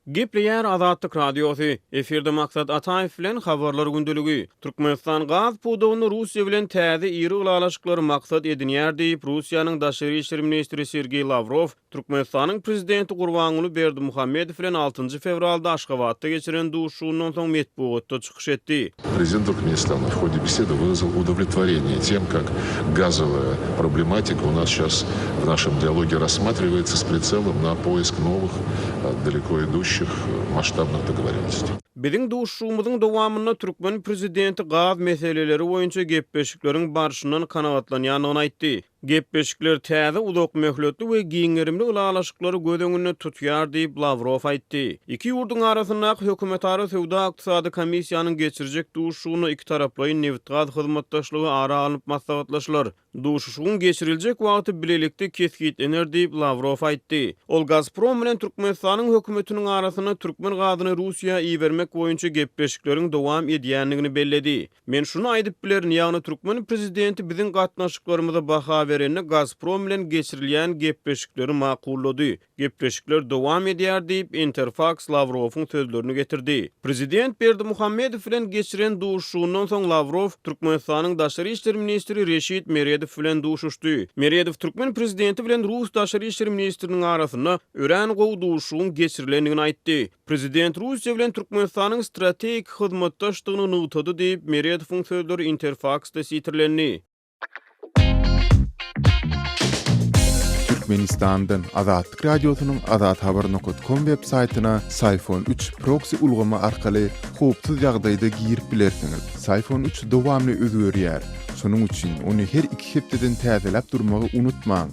Gepleýär Azatlyk Radiosy, Efirde Maksat Ataýew bilen Habarlar gündeligi. Türkmenistan gaz pudagynda Russiýa bilen täze iri ylalaşyklary maksat edinýär diýip, Russiýanyň daşary işler ministri Sergeý Lawrow Türkmenistanyň prezidenti Gurbanguly Berdimuhamedow bilen altynjy fewralda Aşgabatda geçiren duşuşygyndan soň metbugatda çykyş etdi. Prezident Türkmenistana w hode besedy wyrazil udovletworenie tem, kak gazowaya problematika u nas şas w našem dialoge rassmatrivayetsya s pricelom na poisk nowyh daleko iduşih masştabnyh dogovorennostey. Biziň duşuşygymyzyň dowamynda türkmen prezidenti gaz meseleleri boýunça gepleşikleriň barşyndan kanagatlanýandygyny aýtdy. Gepleşikler täze uzakmöhletli we giň gerimli ylalaşyklary göz öňünde tutýar diýip, Lawrow aýtdy. Iki ýurduň arasyndaky hökümetara söwda-ykdysady komissiýanyň geçirjek duşuşygynda ikitaraplaýyn nebitgaz hyzmatdaşlygy ara alnyp maslahatlaşylar. Duşuşygyň geçiriljek wagty bilelikde kesgitlener diýip, Lawrow aýtdy. Ol Gazprom bilen Türkmenistanyň hökümetiniň arasynda türkmen gazyny Russiýa ibermek boýunça gepleşikleriň dowam edýändigini belledi. Men şuny aýdyp bilerin, ýagny türkmen prezidenti biziň gatnaşyklarymyza baha berende Gazprom bilen geçirilýän gepleşikleri makullady. Gepleşikler dowam edýär diýip, Interfaks Lawrowyň sözlerini getirdi. Prezident Berdimuhamedow bilen geçiren duşuşygyndan soň Lawrow Türkmenistanyň daşary işler ministri Reşit Meredow bilen duşuşdy. Meredow türkmen prezidenti bilen rus daşary işler ministriniň arasynda örän gowy duşuşygyň geçirilendigini aýtdy. Prezident Russiýa bilen Türkmenistanyň strategik hyzmatdaşdygyny nygtady diýip, Meredowyň sözleri Interfaksda sitirlendi. Türkmenistandan Azatlyk Radiosynyň azathabar nokat kom web saýtyna Syfon üç proksi ulgamy arkaly howpsuz ýagdaýda girip bilersiňiz. Syfon üç dowamly özgerýär. Şonuň üçin ony her iki hepdeden täzeläp durmagy unutmaň.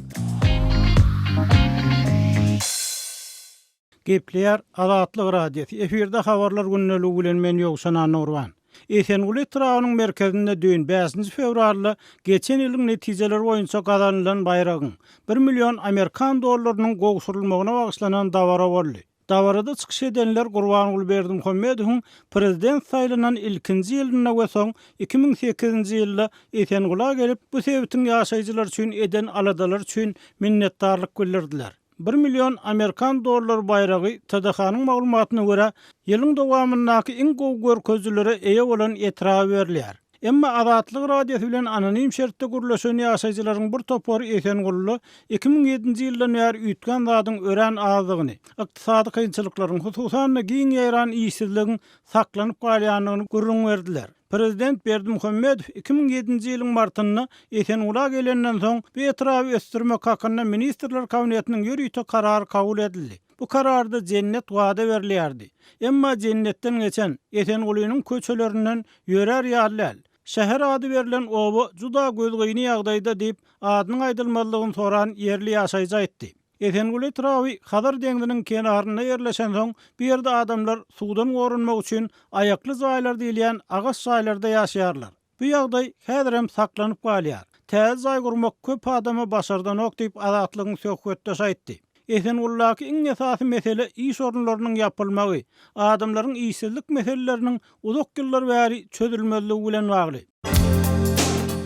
Gepleýär Azatlyk Radiosy, efirde Habarlar gündeligi bilen men Ýowşan Annagurban. Esenguly etrabynyň merkezinde düýn, bäşinji fewralda geçen ýylyň netijeleri boýunça gazanylan baýragyň, bir million amerikan dollarynyň gowşurylmagyna bagyşlanan dabara boldy. Dabarada çykyş edenler Gurbanguly Berdimuhamedowyň prezident saýlanan ilkinji ýylynda we soň 2008-nji ýylda Esengula gelip, bu sebitiň ýaşaýjylary üçin eden aladalary üçin minnetdarlyk bildirdiler. Bir million amerikan dollary baýragy, TDH-nyň maglumatyna görä, ýylyň dowamyndaky iň gowy görkezijilere eýe bolan etraba berilýär. Emma Azatlyk Radiosy bilen anonim şertde gürleşen ýaşaýjylaryň bir topary Esengulda 2007-nji ýyldan bäri üýtgän zadyň örän azdygyny, ykdysady kynçylyklaryň, hususan-da giň ýaýran işsizligiň saklanyp galýandygyny gürrüň berdiler. Prezident Berdimuhamedow 2007-nji ýylyň martynda Esengula gelenden soň, bu etraby ösdürmek hakynda Ministrler Kabinetiniň ýörite karary kabul edildi. Bu kararda jennet wada berilýärdi. Emma jennetden geçen Esengulynyň köçelerinden ýörär ýaly däl. Şäher ady berlen oba juda gözgyny ýagdaýda diýip, adynyň aýdylmazlygyny soran ýerli ýaşaýjy aýtdy. Esenguly etraby Hazar deňziniň kenarynda ýerleşensoň, bu ýerde adamlar suwdan goranmak üçin aýakly jaýlar diýilýän agaç jaýlarda ýaşaýarlar. Bu ýagdaý häzirem saklanyp galýar. Täze jaý gurmak köp adama başardanok diýip, Azatlygyň söhbetdeşi aýtdy. Esenguldaky iň esasy mesele iş orunlarynyň ýapylmagy, adamlaryň işsizlik meseleleriniň uzak ýyllar bäri çözülmezligi bilen bagly.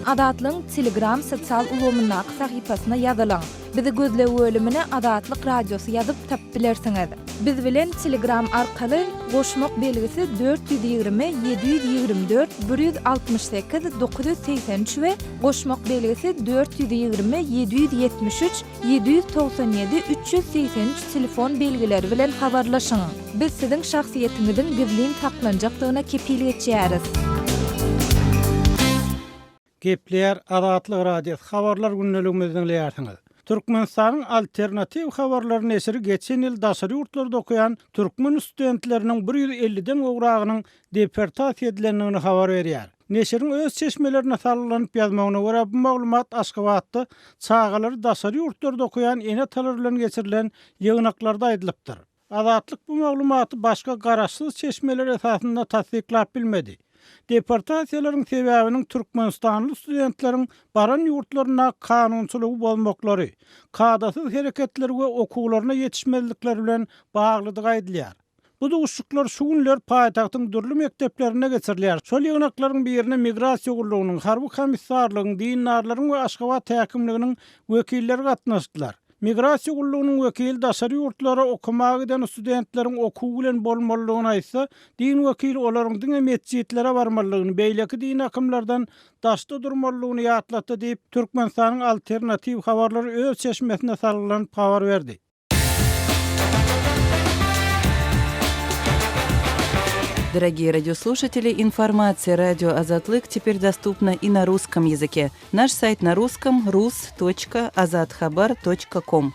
Azatlygyň Telegram sosial ulgamyndaky sahypasyna ýazylyň. Bizi gözleg bölümine Azatlyk Radiosy ýazyp tapyp bilersiňiz. Biz bilen Telegram arkaly goşmak belgisi 420 724 168 983 we goşmak belgisi 420 773 797 383 telefon belgileri bilen habarlaşyň. Biz siziň şahsyýetiňiziň gizlin saklanjakdygyna kepil geçýäris. Gepleýär Azatlyk Radiosy, Habarlar gündeligimizi diňleýärsiňiz. Türkmenistanyň Alternatiw habarlary neşiri geçen ýyl daşary ýurtlarda okaýan türkmen studentleriniň bir ýüz elliden gowragynyň deportasiýa edilendigini habar berýär. Neşiriň öz çeşmelerine salgylanyp ýazmagyna görä, bu maglumat Aşgabatda çagalary daşary ýurtlarda okaýan ene-atalar bilen geçirilen ýygnaklarda aýdylypdyr. Azatlyk bu maglumaty başga garaşsyz çeşmeler esasynda tassyklap bilmedi. Deportasiýalaryň sebäbiniň türkmenistanly studentleriň baran ýurtlarynda kanunçylygy bozmaklary, kadasyz hereketleri we okuwlaryna ýetişmezlikleri bilen baglydygy aýdylýar. Bu duşuşyklar şu günler paýtagtyň dürli mekdeplerinde geçirilýär. Şol ýygnaklaryň birine Migrasiýa gullugynyň, harby komissarlygyň, dindarlaryň we Aşgabat häkimliginiň wekilleri gatnaşdylar. Migrasiýa gullugynyň wekili daşary ýurtlara okamaga giden studentleriň okuw bilen bolmalydygyny aýtsa, din wekili olaryň diňe metjitlere barmalydygyny, beýleki dini akymlardan daşda durmalydygyny ýatlatdy diýip, Türkmenistanyň Alternatiw habarlary öz çeşmesine salgylanyp habar berdi. Дорогие радиослушатели, информация радио Азатлык теперь доступна и на русском языке. Наш сайт на русском rus.azathabar.com.